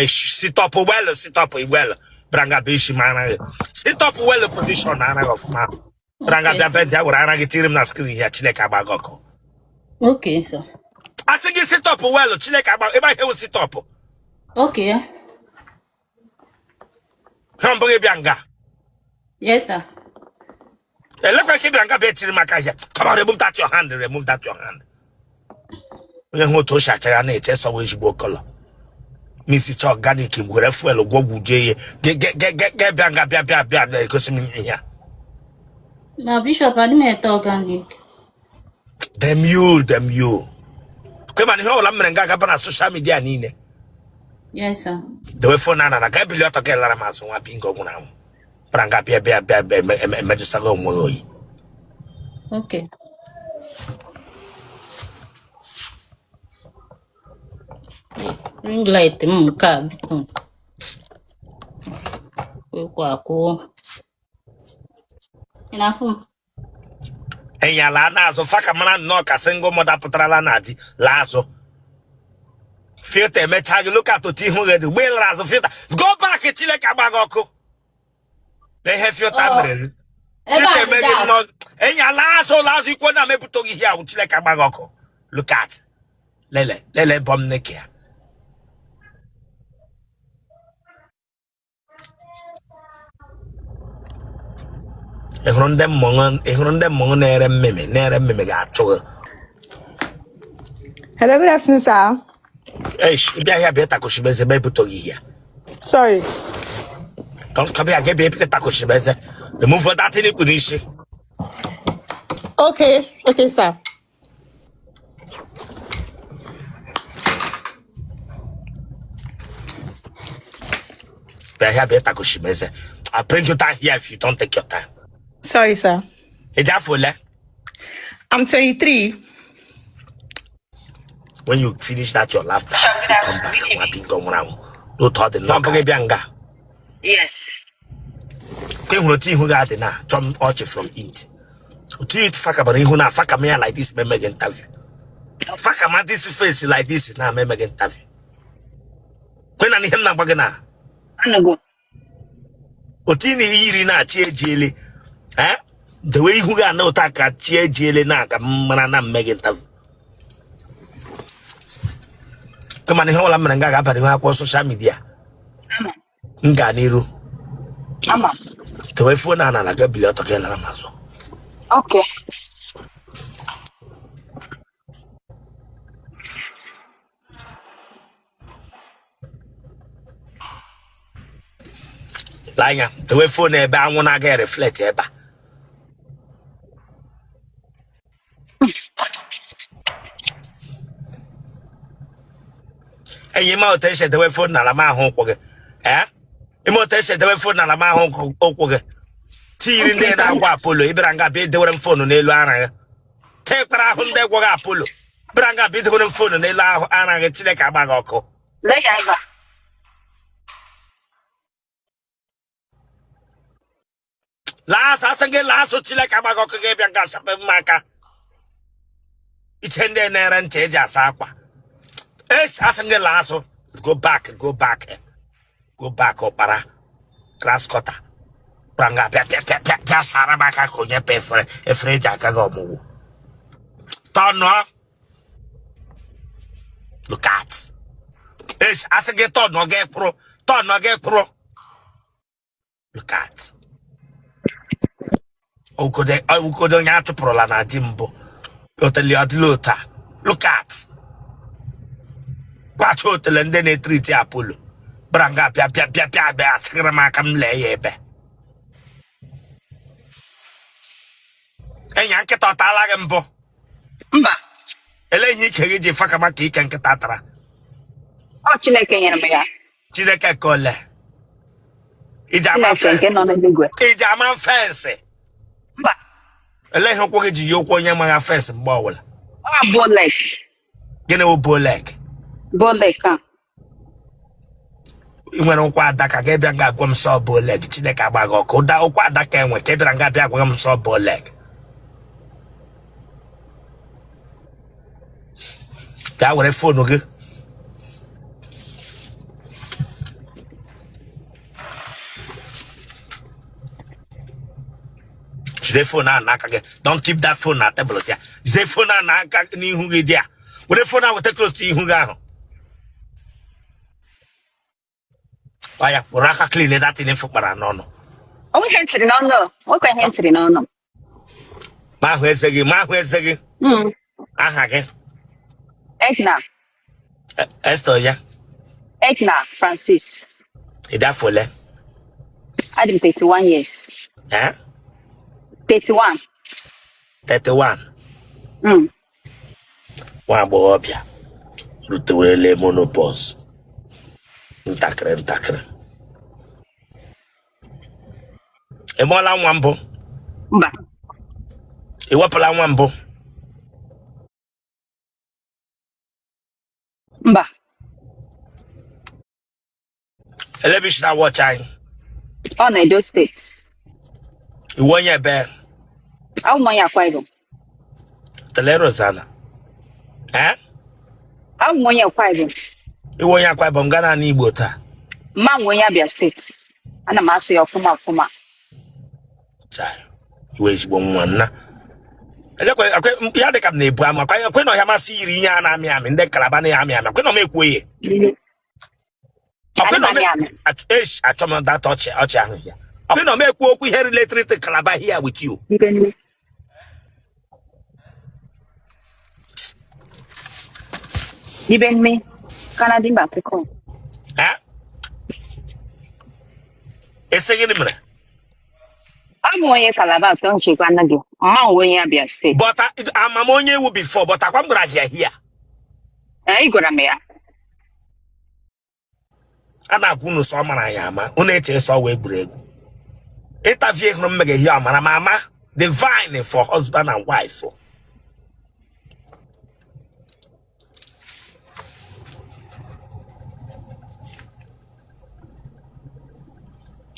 Sit up well, sit up well. Branga bụ isi mara gị. Sit up well position ara gị ọfụma. Branga Okay, bịa sir. bịa were ara gị tiri m na screen here Chineke agba gị ọkụ. Okay, sir. Asị gị sit up well Chineke agba ị ma ihe wụ sit up. Okay. Ha mbụ gị bịa nga. Yes, sir. Elekwa ka ị bịara nga bịa tiri m aka here. Come on, remove that your hand, remove that your hand. Onye hụ otu o si achagha na-eche sọwa ezigbo colour. Misicha organic were fuel gwọgwuje ya. Ge bịa nga bịa bịa bịa na-egosi m ihe a. Na Bishop, adị m ete organic. Damn you, damn you. Kema na ihe ọbụla m mere nga agaba na social media niile. Yes, sir. Dewe phone na na ka ebili ọtọ ka lara m azụ nwa bingo nwụrụ anwụ. Bara nga bịa bịa bịa bịa emejụsaghị onwe gị oyi. Okay. Ring light m nke a biko. Kwekwa akwụ. Ị na-afụ m? Enya laa n'azụ fa ka mara nnọọ ka single mother pụtarala na di laa azụ. Filter emechaa gị look at otu ihu gị dị mgbe ị lara azụ filter go back Chineke agba gị ọkụ. Na ihe filter Oh, mere gị. ebe a Filter dị eme gị dark. nnọọ enya laa azụ laa azụ ikwu na mepụta gị ihe ahụ Chineke agba gị ọkụ. Look at lele lele bọm neke ya. Ị hụrụ ndị mmọnwụ ị hụrụ ndị mmọnwụ na-ere mmemme na-ere mmemme ga-achụ gị. Hello, good afternoon, sir. Eish, ị bịa here bịa takoshi eze ma ebute gị here. Sorry. Don't come here, bịa bịa takoshi eze. Remove that thing ikpu n'isi. Okay, okay, sir. Bịa here bịa takoshi eze. I'll bring you down here if you don't take your time. Sorry, sir. Ị dị afọ ole? I'm 23. When you finish that your laughter, you come back nwa bingo nwụrụ anwụ. N'otu ọ dị nnọọ gị bịa nga. Yes. Ka ị hụrụ otu ihu gị adị na chọm ọchị from it. Otu it fakabara ihu na fakama ya like this ma eme gị interview. Fakama this face like this na ma eme gị interview. Kwe na ihe m na-agwa gị na Anụgo. otu ị na-eyiri na chi ejiele eh dewe ihu gị ana ụta ka chi ejiele na ka m mara na m mee gị interview. Kama na ihe ọbụla m mere nga ga-abara ihu akwụkwọ social media. Ama. M gaa n'iru. Ama. Dewe phone na ala ga bili ọtọ ka lara m azụ. Okay. Lee anya dewe phone ebe anwụ na-aga reflect ebe a. Enyi ma otu esi edewe phone n'ala ma ahụ ụkwụ gị ee ị ma otu esi edewe phone n'ala ma ahụ ụkwụ gị tiyiri ndị na-agwọ Apollo ị bịara nga bịa edewere m phone n'elu ara gị tekpara ahụ ndị gwọghị Apollo bịara nga bịa edewere m phone n'elu ahụ ara gị Chineke agba gị ọkụ. Lee ya ebe a. Laa azụ asị gị laa azụ Chineke agba gị ọkụ gị bịa nga asapụ m aka iche ndị na-ere ncha eji asa akwa esi asị gị laa azụ go back go back go back ụkpara grass cutter bịara nga bịa bịa bịa bịa bịa sara m aka ka onye pa efere efere eji aka gị ọmụgwọ tọnụọ look at esi asị gị tọnụọ gị kpụrụ tọnụọ gị kpụrụ. Look at. Ọwụgodo onye a chụpụrụla na di mbụ. Otele ọdịla otu a. Look at. Kwacha otele ndị na-etriti Apollo. Bịara nga bịa bịa bịa bịa bịa achịgara m aka m lee ya ebe. Enya nkịta ọ taala gị mbụ? Mba. Ele ihe ike gị ji fakama ka ike nkịta tara? Ọ Chineke nyere m ya. Chineke ka ole iji ama Chineke nke fence nọ n'eluigwe. iji ama fence Mba. Ele ihe ụkwụ gị ji yi ụkwụ onye maga fence mgbe ọbụla? Ọ bow leg. Gịnị wụ bow leg? Bow leg a. Ị nwere ụkwụ adaka ka ị bịa nga agwa m sọ bow leg. Chineke agba gị ọkụ ụda ụkwụ adaka enwe ka ị bịara nga bịa gwa m sọ bow leg. Bịa were phone gị. Jide phone ahụ n'aka gị. Don't keep that phone na tebụl ya. Jide phone ahụ n'aka n'ihu gị dị a. Were phone ahụ weta close to ihu gị ahụ. Oya, were aka clean that thing fụkpara n'ọnụ. O nweghị ihe ntịrị n'ọnụ. O nwekwa ihe ntịrị n'ọnụ. Ma ahụ eze gị, ma ahụ eze gị. Aha gị? Edna. Esther ya. Edna Francis. Ị dị afọ ole? Adị m 31 years. Eh? 31. 31. Nwa agbọghọbịa rutewerele menopause ntakịrị ntakịrị. Ị mụọla nwa mbụ? Mba. Ị wepụla nwa mbụ? Mba. Elee ebe i si na-watch anyị? Ọ na Edo State. Ị wụ onye ebe? Awụ m onye Akwa Ibom. Tele Rosanna. Eh? Awụ m onye Akwa Ibom. Ị wụ onye Akwa Ibom gaa n'ala Igbo taa. Mma m onye Abia State. Ana m asụ ya ọfụma ọfụma. Chai, ị wụ ezigbo nwa nna. Ya dị ka m na-ebu ama kwe na ọhịa masị yiri ihe a na-amị amị ndị Calabar na-amị amị kwe na m ekwu ihe. Achọ m data ọchị ọchị ahụ ya. Ọkwe na m ekwu okwu ihe related to Calabar here with you. Ibe nne, Canada mba Africa. Eh? Ị sị gịnị mere? Abụ onye Calabar atọ nchekwa nna gị. Mma m onye Abia State. But ama m onye ị wụ before, but akwa m gwara gị ya here. Ee, ị gwara m ya. A na-agwa unu sọ mara ya ama, unu eche sọ wee egwuregwu. Interview hụrụ m mega ihe amara m ama divine for husband and wife.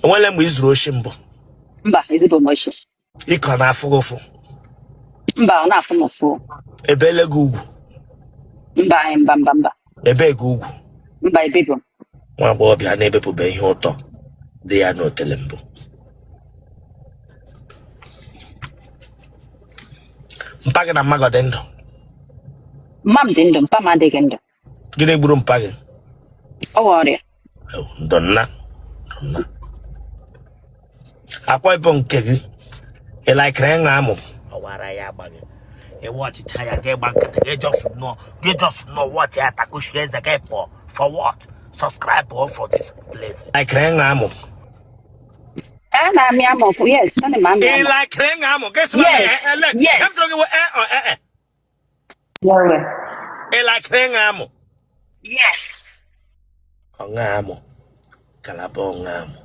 Enwele mgbe ị zuru oshi mbụ? Mba, ezigbo m oshi. Ike ọ na-afụ gị ụfụ? Mba, ọ na-afụ m ụfụ. Ebele gị ugwu? Mba, mba, mba, mba. Ebe gị ugwu? Mba, ebebụ. Nwa agbọghọbịa na-ebepụbe ihe ụtọ dị ya n'otele mbụ. Mpa gị na mma gị ọ dị ndụ? Mma m dị ndụ, mpa m adịghị ndụ. Gịnị gburu mpa gị? Ọ wụ ọrịa. Ndo nna, ndo nna. Akwa Ibom nke gị, ị laikiri ịṅụ amụ? Ọ wara ya agba gị. Ị watchịcha ya gị gba nkịtị gị just nọ gị just nọ watch ya takushi eze gị pụọ for what? Subscribe for this place. Laikiri ịṅụ amụ? A na-amị amụ ọfụ, yes, ana m amị Ị amụ. laikiri ịṅụ amụ? Gị sị m Yes, ele yes. m jụrụ gị e ọ e e. Ị laikiri ịṅụ amụ? Yes. Ọṅụ amụ. Calabar ọṅụ amụ.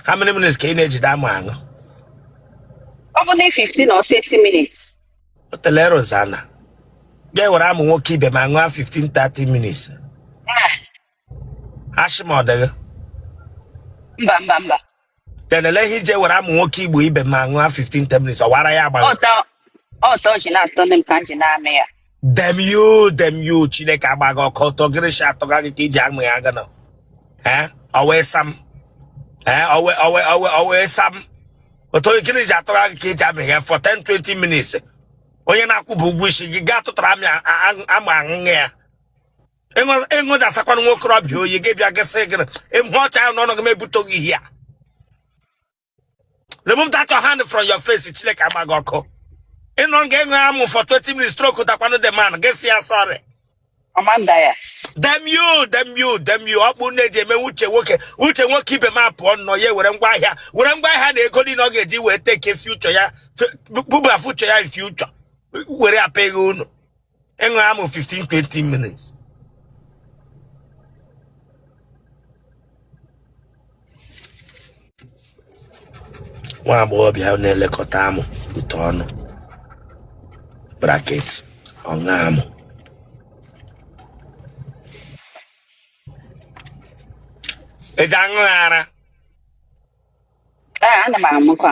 How many minutes ka ị na-ejide amụ aṅụ? Ọ bụ na 15 or 30 minutes. Otele Rosanna. Ga-ewere amụ nwoke ibe m aṅụa 15 30 minutes. Ashị ma ọ dịghị. Mba, mba, mba. Then ele ihe iji ewere amụ nwoke Igbo ibe m aṅụa 15 10 minutes ọ wara ya agba. Ọtọ ji na-atọ nne m ka m ji na-amị ya. Damn you, damn you, Chineke agba gị ọkụ ọtọ gịrịsị atọga gị ka iji amụ ya gana. Eh? Ọ wee sam. Eh? Ọ wee ọ wee ọ wee ọ wee sam. Otu gịnị ji atọga gị ka iji amị ya for 10 20 minutes. Onye na-akwụba ụgwọ isi gị gaa tụtara amị amụ aṅụṅụ ya. Ịṅụjasakwana nwokorobịa oyi gị bịa gịsị gịnị ịhụ ọcha ahụ n'ọnụ gị ma ebute gị ihe a. Remove that your hand from your face Chineke agba gị ọkụ. Ịnọ nga ịṅụ amụ for 20 minutes stroke dakwanụ the man gị sị ya sorry. Ọmanda ya. Damn you, damn you, damn you. Ọkpụ na-eji eme uche nwoke uche nwoke ibe m apụọ nnọọ ya were ngwa ahịa were ngwa ahịa na ego niile ọ ga-eji wee take future ya buba future ya in future were apa ego unu ịṅụ amụ 15 20 minutes. Nwa agbọghọbịa na-elekọta amụ ute ọnụ bracket ọṅụ amụ eji aṅụ ara. Ee, ana m amụkwa.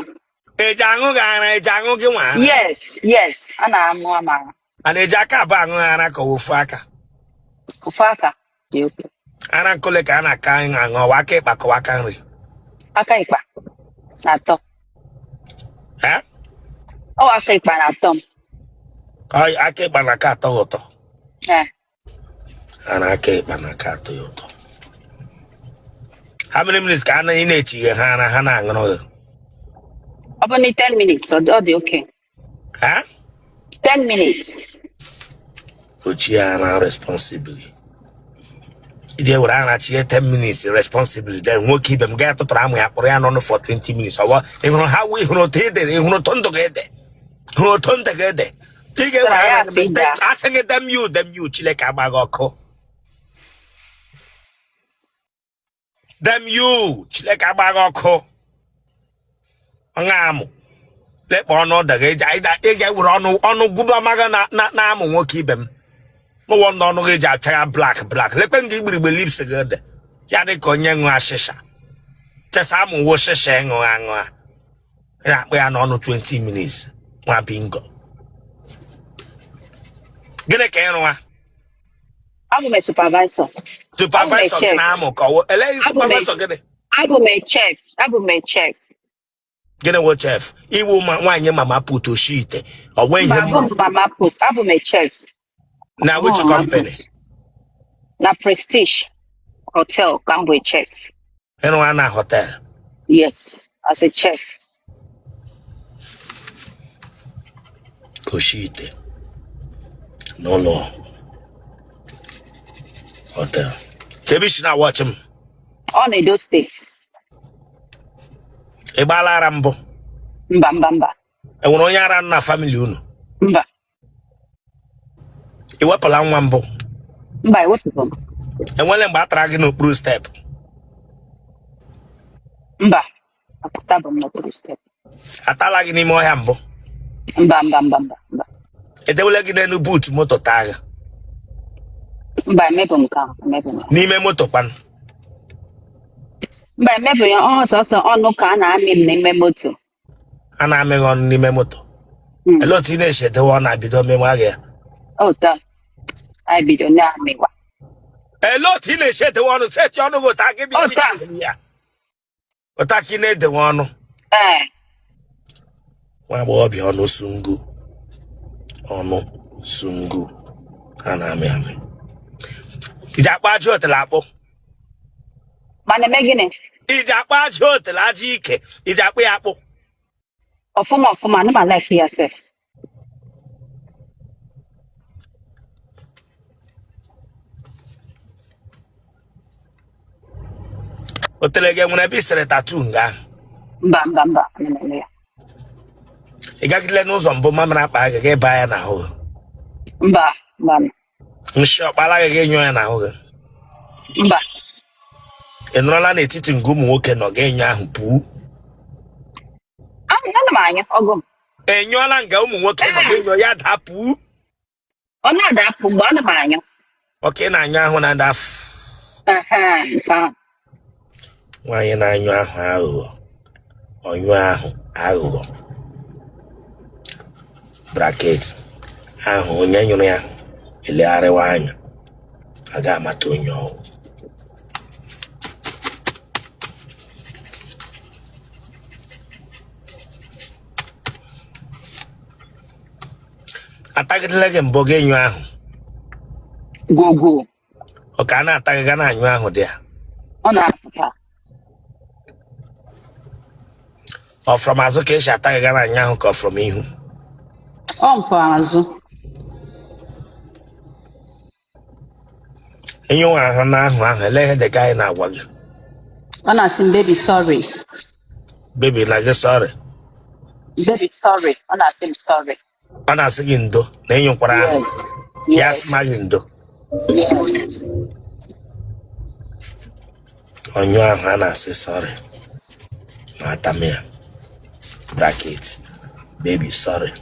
Eji aṅụ gị ara, eji aṅụ gị nwa ara? Yes, yes, a na-amụ ama ara. A na-eji aka abụọ aṅụ ara ka ofu aka? Ofu aka dị oke. Ara nkole ka a na-aka aṅụ aṅụ, ọwa aka ịkpa kọwa aka nri? Aka ịkpa na-atọ. Eh? Ọ aka ịkpa na-atọ m. Aka ịkpa na aka atọ gị ụtọ. Ee. A na aka ịkpa na aka atọ ya ụtọ. How many minutes ka a na ị na-echighe ha ara ha na-aṅụrụ gị? Ọ bụ na 10 minutes, ọ dị okay. Eh? 10 minutes. Ochie ara responsibly. Iji ewere ara chie 10 minutes responsibly, then nwoke ibe m gaa tụtụrụ amụ ya kpụrụ ya n'ọnụ for 20 minutes. Ọwọ ị hụrụ ha ị hụrụ otu ị dị, ị hụrụ otu ndụ gị dị, hụrụ otu ndụ gị dị. Ị ga-ewere Sara ya ara asị daa. asị gị damn you, damn you, Chineke agba gị ọkụ. Damn you, Chineke agba gị ọkụ. Ọṅa amụ lekpa ọnụ ọdụ gị ị ga-ewere ọnụ ọnụ gwuba maga na na amụ nwoke ibe m n'ụwa ndị ọnụ gị ji achagha black black lekwe ndị igbirigbe lips gị dị ya dị ka onye ṅụ ashịsha chesa amụ wo shịsha ịṅụ aṅụ a na-akpụ ya n'ọnụ 20 minutes. Nwa bingo, gịnị ka ị rụwa? Abụ m supervisor. Supervisor gị chef. na-amụ ka ọwụ eleghị Abụ m supervisor gịnị? Abụ m a chef. Abụ m a chef. Gịnị wụ chef? Iwu ma nwaanyị mama put oshi ite ọwa Mba, ihe abụ m mama put. Abụ m a chef. Na which Mama company? put. Na Prestige Hotel ka m bụ a chef. Ịrụwa na hotel? Yes, as a chef. Oshi ite n'ụlọ hotel ka ebe isi na-awọchị m? Ọ na Edo State. Ị gbaala ara mbụ? Mba, mba, mba. Enwere onye ara nọ na family unu? Mba. Ị wepụla nwa mbụ? Mba, ewepụghị m. Enwele mgbe a tara gị n'okpuru step? Mba, apụtabụ m n'okpuru step. Atala gị n'ime ọhịa mbụ? Mba, mba, mba, mba, mba. Edewela gị n'elu boot moto taa gị? Mba, emebụ m nke ahụ, emebụ m ya. N'ime moto kwanụ? Mba, emebụ ya. Ọ sọsọ ọnụ ka a na-amị m n'ime moto. A na-amị gị ọnụ n'ime moto? Mm. Elee otu ị na-esi edewe ọ na-abido mewa gị ya? Otu anyị bido na-amịwa. Elee otu ị na-esi edewe ọnụ seti ọnụ gị otu aka gị? Otu a. Ya otu aka ị na-edewe ọnụ? Ee. Nwa agbọghọbịa, ọnụ sungu, ọnụ sungu a na-amị amị. Iji akpọ aja otele akpụ? Mana eme gịnị? Iji akpọ aja otele, aja ike, iji akpụ ya akpụ? Ọfụma ọfụma, ana m like ya sef. Otele gị enwere ebe i sere tattoo nga ahụ? Mba, mba, mba, ana m eme ya. Ị gagidele n'ụzọ mbụ mamịrị akpa gị ga ịba ya n'ahụ gị? Mba, mba. Nshi ọkpala gị ga enyo ya n'ahụ gị? Mba. Ị nọrọla n'etiti nga ụmụ nwoke nọ ga enyo ahụ pụọ? Ana m anya ọgụ m. Enyụọla nga ụmụ nwoke nọ ga enyo ya daa pụọ? Ọ na-ada apụ mgbe ana m anya. Ọka ị na-anyụ ahụ na-ada Ehe, nke ahụ. Nwaanyị na-anyụ ahụ aghụghọ, ọnyụ ahụ aghụghọ, bracket ahụ onye nyụrụ ya elegharịwa anya a ga-amata onye ọwụ. Atagidela gị mbụ gị enyo ahụ? Gwogwo. Ọ ka a na-ata gị ga na-anyụ ahụ dị ya? Ọ na-apụta. Ọ from azụ ka esi ata gị ga na-anyụ ahụ ka ọ from ihu? Ọ mfọ azụ. Enyo ahụ na ahụ ahụ, ele ihe dị ka anyị na-agwa gị? Ọ na-asị m, "Baby, sorry." Baby na gị sorry? Baby, sorry. Ọ na-asị m sorry. Ọ na-asị gị ndo na ịnyụkwara ahụ? Yes. Ya Yes. sị ma gị ndo? Yes. Ọnyụ ahụ a na-asị sorry ma atam ya, bracket baby sorry.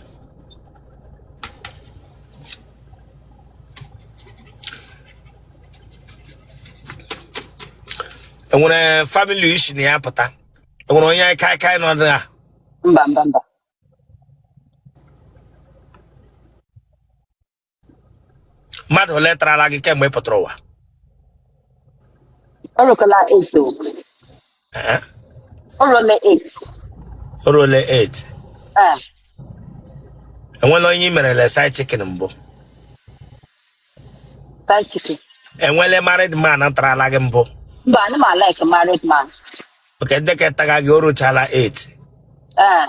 Enwere family isi na ya pụta, enwere onye kaikai nọ ya? Mba, mba, mba. Mmadụ ole tarala gị kemgbe ị pụtara ụwa? O ruola 8 o. Eh? O ruola 8. O ruole 8? Ee. Enwela onye i merele side chicken mbụ? Side chicken. Enwele married man tarala gị mbụ? Mba, ana m like married man. Okay, ndị ka taga gị o ruchala 8? Ee.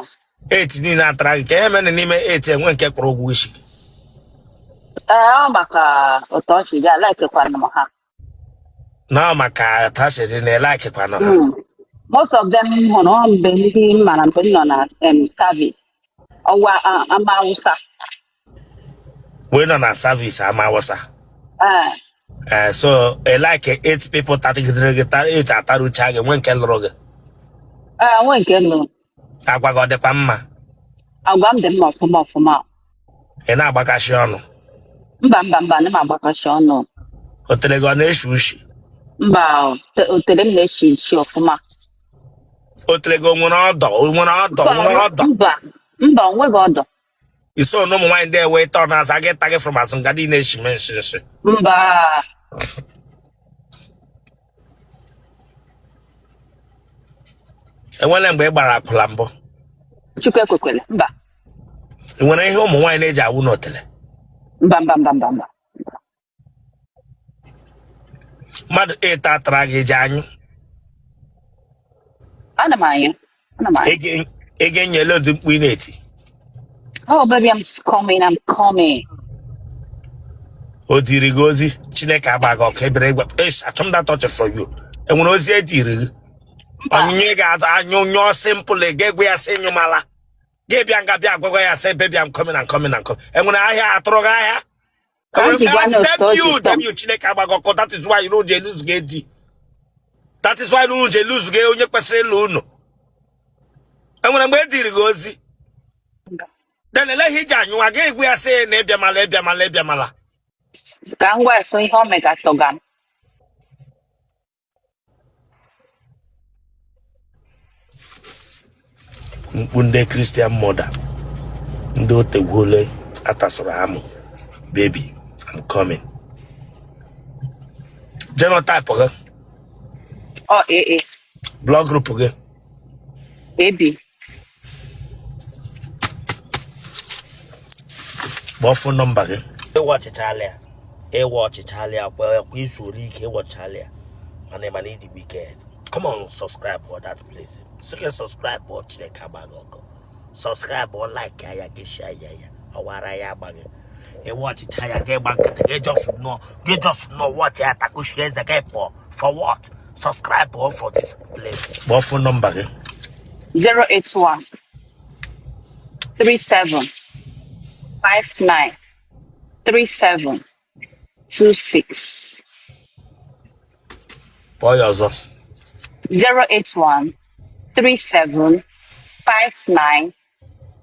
8 niile atara gị, ka ihe mere n'ime 8 enwe nke kwụrụ ụgwọ isi gị? Ee, ọ maka ụtọ ọchị gị, alikekwana m ha. Na ọ maka tashiri na ịlikekwanụ ha? Most of them m hụrụ ọ mgbe ndị m mara mgbe m nọ na service ọwa ama Awụsa. Wee nọ na service ama Awụsa? Ee. Ee, so ị like 8 people tatagidere gị, 8 atarucha gị, nwee nke lụrụ gị? Ee, nwee nke lụrụ. Agwa gị ọ dịkwa mma? Agwa m dị mma ọfụma ọfụma. Ị na-agbakashi ọnụ? Mba, mba, mba, ana m agbakashi ọnụ. Otele gị ọ na-eshi ushi? Mba, otele m na-eshi nshi ọfụma. Otele gị o nwere ọdọ? O nwere ọdọ? O nwere ọdọ? Mba, mba, o nweghị ọdọ. Iso na ụmụ nwaanyị ndị ewe ịtọ na-aza gị ta gị from azụ nga niile eshi mee nshi nshi? Mba. Enwele mgbe ị gbara akwụla mbụ? Chukwu ekwekwele, mba. Ị nwere ihe ụmụ nwaanyị na-eji awụ n'otele? Mba, mba, mba, mba, mba. Mmadụ 8 atara gị ji anyụ? Ana m anyụ, ana m anyụ. Ị ga-enyele ụdị mkpu ị na-eti? Oh baby, I'm coming, I'm coming. O diri gị ozi? Chineke agba gị ọkụ ebere egbe. Eish, achọ m that touch from you. Enwere ozi ediri gị? Onyinye ị ga-anyụ nyụọ simple, ị ga-egwe ya sị nyụmala gị bịa nga bịa agwagwa ya sị baby, I'm coming, I'm coming, I'm coming. Enwere ahịa atụrụ gị ahịa? Ka m ji gwa na otu o si W tọ m. W Chineke agba gị ọkụ. That is why unu ji eluzu gị di. That is why unu ji eluzu gị onye kwesịrị ịlụ unu. Enwere mgbe e diri gị ozi? Then ele ihe iji anyụwa gị egwu ya sị na ịbịamala, ịbịamala, ịbịamala? Ka m gwa ya so ihe o mega tọga m. Mkpu ndị Christian mother, ndị otegwuole atasụrụ amụ. Baby, I'm coming. Genotype gị? Ọ AA. Blood group gị? AB. Kpọọ phone number gị. Ịwatchichala ya, ịwatchichala ya kwa kwa izu ole ike ịwatchichala ya, mana ịma na ịdị wicked. Come on, subscribe for that place. Sike subscribe ọ, Chineke agba gị ọkụ. Subscribe ọ, like ya gị, share ya ya ọwara ya agba gị. Ịwatchicha ya gị gba nkịtị gị, just nọ gị, just nọ watch ya, takushi eze gị pụọ. For what? Subscribe ọ for this place. Kpọọ phone number gị. 081 37 59 37 26. Kpọọ ya ọzọ. 081 37 59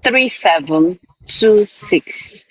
37 26.